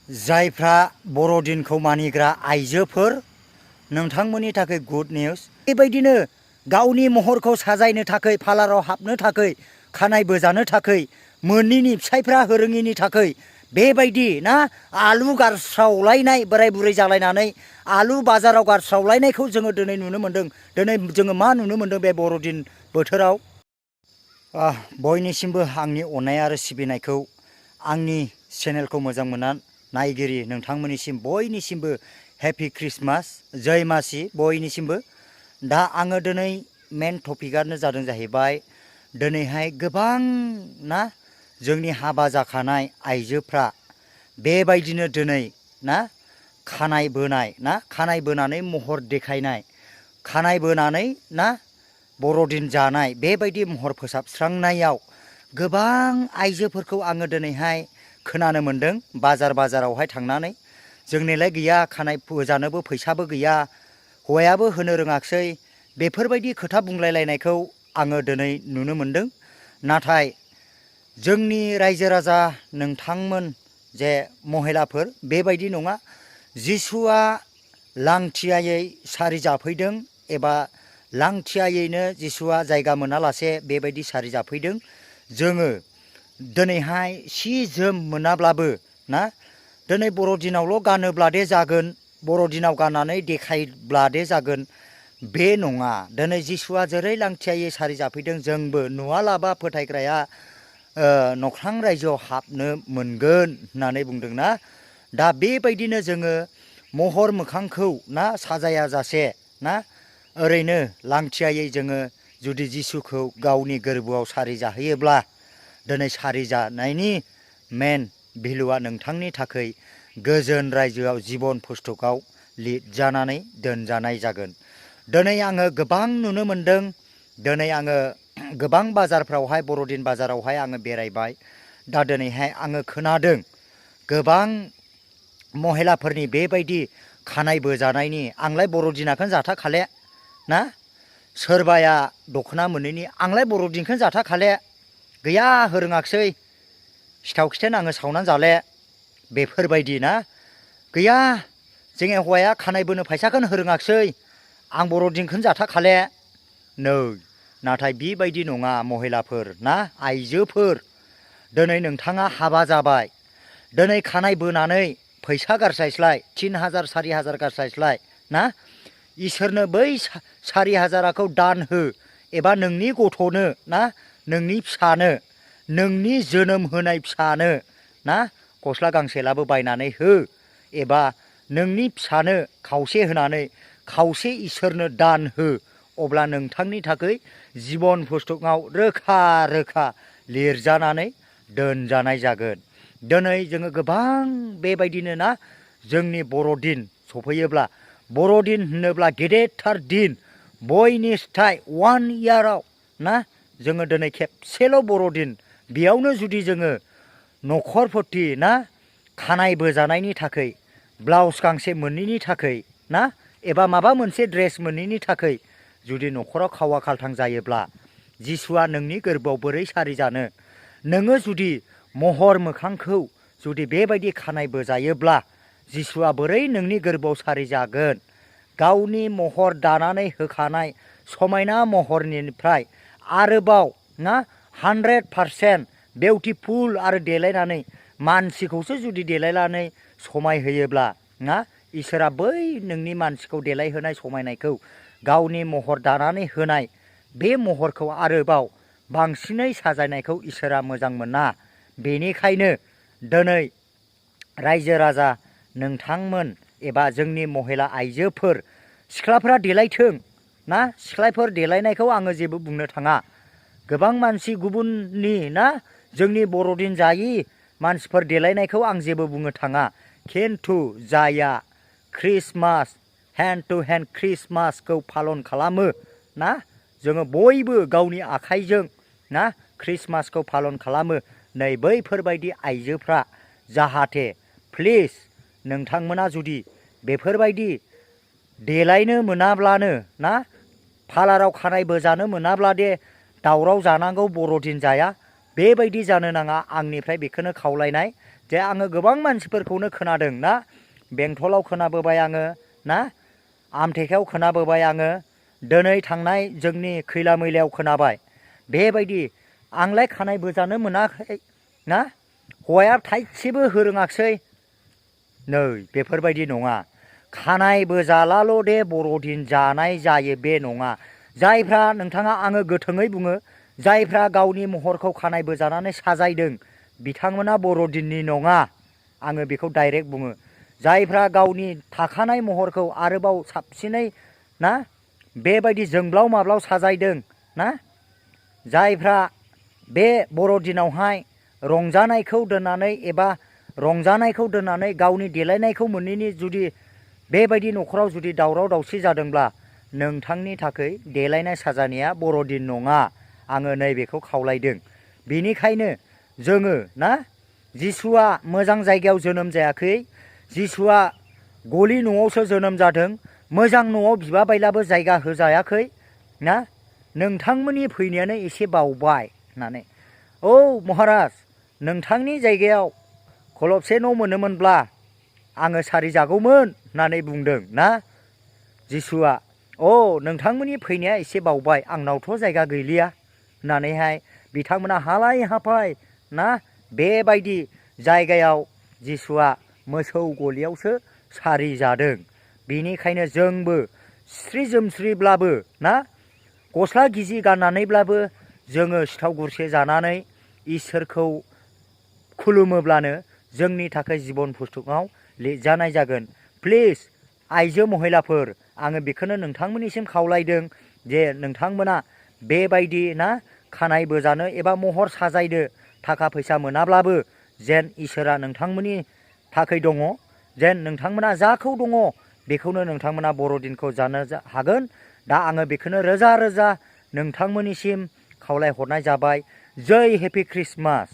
जायफ्रा बर'दिनखौ मानिग्रा आइजोफोर नोंथांमोननि थाखाय गुड निउस। बेबायदिनो गावनि महरखौ साजायनो थाखाय पार्लाराव हाबनो थाखाय खानाय बोजानो थाखाय मोननैनि फिसायफ्रा होरोङिनि थाखाय बेबायदि ना आलु गारस्रावलायनाय बोराय बुरै जालायनानै आलु बाजाराव गारस्रावलायनायखौ जोङो दिनै नुनो मोन्दों। दिनै जोङो मा नुनो मोन्दों बे बर'दिन बोथोराव? बयनिसिमबो आंनि अननाय आरो सिबिनायखौ आंनि चेनेलखौ मोजां मोना नायगिरि नोंथांमोननिसिम बयनिसिमबो हेपि क्रिसमास जय मासि बयनिसिमबो। दा आङो दिनै मेन टपिकआनो जादों जाहैबाय दिनैहाय गोबां ना जोंनि हाबा जाखानाय आइजोफ्रा बेबायदिनो दिनै ना खानाय बोनाय ना खानाय बोनानै महर देखायनाय खानाय बोनानै ना बर'दिन जानाय बेबायदि महर फोसाबस्रांनायाव गोबां आइजोफोरखौ आङो दिनैहाय खोनानो मोन्दों बाजारावहाय थांनानै जोंनिलाय गैया खानाय बोजानोबो फैसाबो गैया हौवायाबो होनो रोङाखसै बेफोरबायदि खोथा बुंलायलायनायखौ आङो दिनै नुनो मोन्दों। नाथाय जोंनि रायजो राजा नोंथांमोन जे महिलाफोर बेबायदि नङा। जिसुआ लांथियायै सारि जाफैदों एबा लांथियायैनो जिसुआ जायगा मोनालासे बेबायदि सारि जाफैदों। जोङो दिनैहाय सि जोम मोनाब्लाबो ना दिनै बर'दिनावल' गानोब्लादे जागोन बर'दिनाव गाननानै देखायब्लादे जागोन बे नङा। दिनै जिसुआ जेरै लांथियायै सारि जाफैदों जोंबो नुवालाबा फोथायग्राया नख्रां रायजोआव हाबनो मोनगोन होननानै बुंदोंना। दा बेबायदिनो जोङो महर मोखांखौ ना साजाया जासे ना ओरैनो लांथियायै जोङो जुदि जिसुखौ गावनि गोरबोआव सारि जाहैयोब्ला दिनै सारि जानायनि मेन भेलुआ नोंथांनि थाखाय गोजोन रायजोआव जिबन पुस्तकाव लिरजानानै दोनजानाय जागोन। दिनै आङो गोबां नुनो मोन्दों। दिनै आङो गोबां बाजारफ्रावहाय बर'दिन बाजारावहाय आङो बेरायबाय। दा दिनैहाय आङो खोनादों गोबां महिलाफोरनि बेबायदि खानाय बोजानायनि आंलाय बर'दिनाखौनो जाथाखाले ना सोरबाया दख'ना मोनैनि आंलाय बर'दिनखौनो जाथाखाले गैया होरोङाखसै सिथाव खिथेन आङो सावनानै जाले बेफोरबायदि ना गैया जोंनि हौवाया खानाय बोनो फैसाखौनो होरोङाखसै आं बर'दिनखौनो जाथाखाले नै। नाथाय बेबायदि नङा महिलाफोर ना आइजोफोर दिनै नोंथाङा हाबा जाबाय दिनै खानाय बोनानै फैसा गारस्लायस्लाय 3000 4000 गारस्लायस्लाय ना इसोरनो बै 4000खौ दान हो एबा नोंनि गथ'नो ना नोंनि फिसानो नोंनि जोनोम होनाय फिसानो ना गस्ला गांसेलाबो बायनानै हो एबा नोंनि फिसानो खावसे होनानै खावसे इसोरनो दान हो अब्ला नोंथांनि थाखाय जिबन पुस्तकाव रोखा रोखा लिरजानानै दोनजानाय जागोन। दिनै जोङो गोबां बेबायदिनो ना जोंनि बर'दिन सफैयोब्ला बर'दिन होनोब्ला गेदेरथार दिन बयनिस्थाय 1 इयाराव ना जोङो दिनै खेबसेल' बर'दिन बेयावनो जुदि जोङो न'खरफोरथि ना खानाय बोजानायनि थाखाय ब्लाउस गांसे मोनैनि थाखाय ना एबा माबा मोनसे ड्रेस मोनैनि थाखाय जुदि न'खराव खावा खालथां जायोब्ला जिसुआ नोंनि गोरबोआव बोरै सारि जानो? नोङो जुदि महर मोखांखौ जुदि बेबायदि खानाय बोजायोब्ला जिसुआ बोरै नोंनि गोरबोआव सारि जागोन? गावनि महर दानानै होखानाय समायना महरनिफ्राय आरोबाव ना 100% बिउटिफुल आरो देलायनानै मानसिखौसो जुदि देलायनानै समाय होयोब्ला ना इसोरा बै नोंनि मानसिखौ देलायहोनाय समायनायखौ गावनि महर दानानै होनाय बे महरखौ आरोबाव बांसिनै साजायनायखौ इसोरा मोजां मोना। बेनिखायनो दिनै रायजो राजा नोंथांमोन एबा जोंनि महिला आइजोफोर सिख्लाफोरा देलायथों ना सिख्लाफोर देलायनायखौ आङो जेबो बुंनो थाङा। गोबां मानसि गुबुननि ना जोंनि बर'दिन जायि मानसिफोर देलायनायखौ आं जेबो बुंनो थाङा। खिन्थु जाया ख्रिस्टमास हेन्ड टु हेन्ड ख्रिस्टमासखौ पालन खालामो ना जोङो बयबो गावनि आखाइजों ना ख्रिस्टमासखौ पालन खालामो। नै बैफोरबायदि आइजोफ्रा जाहाथे प्लिज नोंथांमोना जुदि बेफोरबायदि देलायनो मोनाब्लानो ना पार्लाराव खानाय बोजानो मोनाब्ला दे दावराव जानांगौ बर'दिन जाया बेबायदि जानो नाङा। आंनिफ्राय बेखौनो खावलायनाय जे आङो गोबां मानसिफोरखौनो खोनादों ना, बेंटलाव खोनाबोबाय आङो ना, आमथेखायाव खोनाबोबाय आङो, दिनै थांनाय जोंनि खैला मैलायाव खोनाबाय। बेबायदि आंलाय खानाय बोजानो मोनाखै ना, हौवाया थाइसेबो होरोङाखसै। नै बेफोरबायदि नङा। खानाय बोजालाल' दे बर'दिन जानाय जायो बे नङा। जायफ्रा नोंथाङा आङो गोथोङै बुङो, जायफ्रा गावनि महरखौ खानाय बोजानानै साजायदों बिथांमोना बर'दिननि नङा। आङो बेखौ डाइरेक्ट बुङो। जायफ्रा गावनि थाखानाय महरखौ आरोबाव साबसिनै ना बेबायदि जोंब्लाव माब्लाव साजायदों ना, जायफ्रा बे बर'दिनावहाय रंजानायखौ दोननानै एबा रंजानायखौ दोननानै गावनि देलायनायखौ मोनैनि जुदि बेबायदि न'खराव जुदि दावराव दावसि जादोंब्ला नोंथांनि थाखाय देलायनाय साजानाया बर'दिन नङा। आङो नैबेखौ खावलायदों। बेनिखायनो जोङो ना, जिसुआ मोजां जायगायाव जोनोम जायाखै, जिसुआ गलि न'आवसो जोनोम जादों। मोजां न'आव बिबा बायलाबो जायगा होजायाखै ना, नोंथांमोननि फैनायानो एसे बावबाय होननानै। औ महाराज, नोंथांनि जायगायाव खलबसे न' मोनोमोनब्ला आङो सारि जागौमोन होननानै बुंदों ना जिसुआ। अ नोंथांमोननि फैनाया एसे बावबाय, आंनावथ' जायगा गैलिया होननानैहाय बिथांमोना हालाय हाफाय ना बेबायदि जायगायाव जिसुआ मोसौ गलियावसो सारि जादों। बेनिखायनो जोंबो सिथ्रि जोमस्रिब्लाबो ना, गस्ला गिजि गाननानैब्लाबो जोङो सिथाव गुरसे जानानै इसोरखौ खुलुमोब्लानो जोंनि थाखाय जिबन पुस्तकाव लिरजानाय जागोन। प्लिज आइजो महिलाफोर, आङो बेखौनो नोंथांमोननिसिम खावलायदों जे नोंथांमोना बेबायदि ना खानाय बोजानो एबा महर साजायनो थाखा फैसा मोनाब्लाबो जेन इसोरा नोंथांमोननि थाखाय दङ, जेन नोंथांमोना जाखौ दङ बेखौनो नोंथांमोना बर'दिनखौ जानो हागोन। दा आङो बेखौनो रोजा रोजा नोंथांमोननिसिम खावलायहरनाय जाबाय। जै हेपि ख्रिस्टमास।